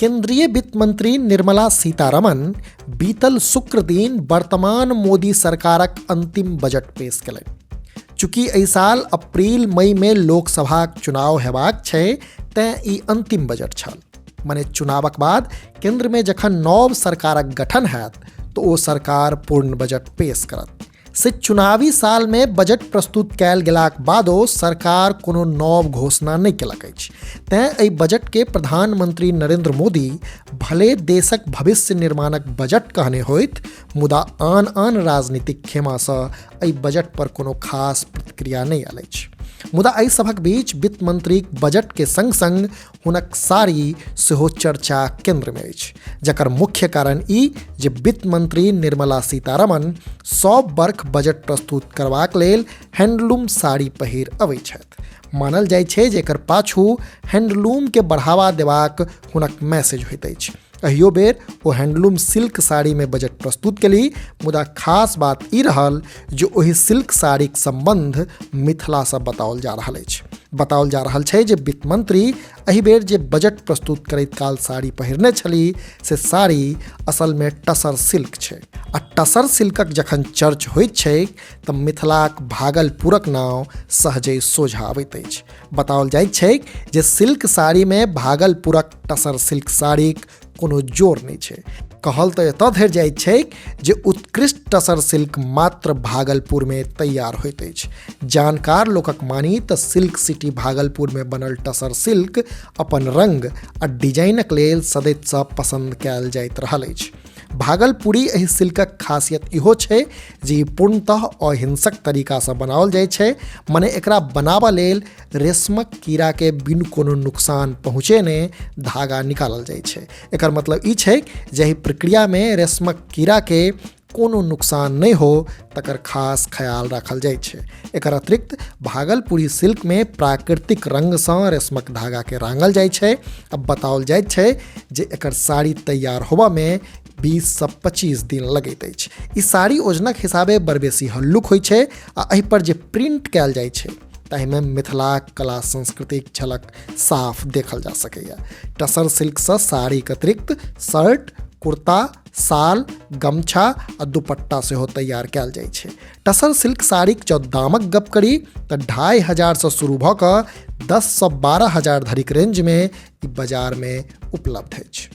केंद्रीय वित्त मंत्री निर्मला सीतारमण बीतल शुक्र दिन वर्तमान मोदी सरकारक अंतिम बजट पेश केलनि। चूँकि एहि साल अप्रैल मई में लोकसभाक चुनाव हेबाक छै, तें ई अंतिम बजट छल। मने चुनावक बाद केंद्र में जखन नव सरकारक गठन हैत तो ओ सरकार पूर्ण बजट पेश करत। से चुनावी साल में बजट प्रस्तुत कयल गेलाक बादो सरकार कोनो नव घोषणा नहि केलक अछि। तें एहि बजट के प्रधानमंत्री नरेंद्र मोदी भले देशक भविष्य निर्माणक बजट कहने होथि, मुदा आन आन राजनीतिक खेमासँ एहि बजट पर कोनो खास प्रतिक्रिया नहि आयल अछि। मुदा एहि सभक बीच वित्त मंत्रीक बजट के संग संग हुनक साड़ी सेहो चर्चा केंद्र में अछि, जकर मुख्य कारण ई जे वित्त मंत्री निर्मला सीतारमण सब बर्ख बजट प्रस्तुत करबाक लेल हैंडलूम साड़ी पहिर अबै छथि। मानल जाइ छै जे एकर पाछू हैंडलूम के बढ़ावा देबाक हुनक मैसेज होइत अछि। एहियो बेर ओ हैंडलूम सिल्क साड़ी में बजट प्रस्तुत केली, मुदा खास बात ई रहल जे ओहि सिल्क साड़ीक संबंध मिथिलासँ बताओल जा रहल अछि। बताओल जा रहल छै जे वित्त मंत्री एहि बेर जे बजट प्रस्तुत करैत काल साड़ी पहिरने छली से साड़ी असल में टसर सिल्क छै। आ टसर सिल्कक जखन चर्च होइत छैक तऽ मिथिलाक भागलपुरक नाम सहजे सोझा अबैत अछि। बताओल जाइत छैक जे सिल्क साड़ी में भागलपुरक टसर सिल्क साड़ीक कोनो जोर नहि छै। कहल तऽ एतऽ धरि जाइत छैक जे उत्कृष्ट टसर सिल्क मात्र भागलपुर में तैयार होइत अछि। जानकार लोकक मानी तऽ सिल्क सिटी भागलपुर में बनल टसर सिल्क अपन रंग आ डिजाइनक लेल सदैतसँ पसंद कयल जाइत रहल अछि। भागलपुरी एहि सिल्कक खासियत इहो छै जे ई पूर्णतः अहिंसक तरीकासँ बनाओल जाइ छै, मने एकरा बनाबऽ लेल रेशमक कीड़ाके बिनु कोनो नुकसान पहुँचेने धागा निकालल जाइ छै। एकर मतलब ई छै जे एहि प्रक्रियामे रेशमक कीड़ाके कोनो नुकसान नहि हो तकर खास ख्याल राखल जाइ छै। एकर अतिरिक्त भागलपुरी सिल्कमे प्राकृतिक रंगसँ रेशमक धागाके रांगल जाइ छै। आ बताओल जाइत छै जे एकर साड़ी तैयार होबऽमे 20 सँ 25 दिन लगैत अछि। ई साड़ी ओजनक हिसाबे बड़ बेसी हल्लुक होइ छै आ एहिपर जे प्रिंट कयल जाइ छै ताहिमे मिथिलाक कला संस्कृतिक झलक साफ देखल जा सकैए। टसर सिल्कसँ साड़ीक अतिरिक्त शर्ट, कुर्ता, साल, गमछा आ दुपट्टा सेहो तैयार कयल जाइ छै। टसर सिल्क साड़ीक जँ दामक गप करी तऽ 2500सँ शुरू भऽ कऽ 10 सँ 12 हजार धरिक रेंजमे ई बाजारमे उपलब्ध अछि।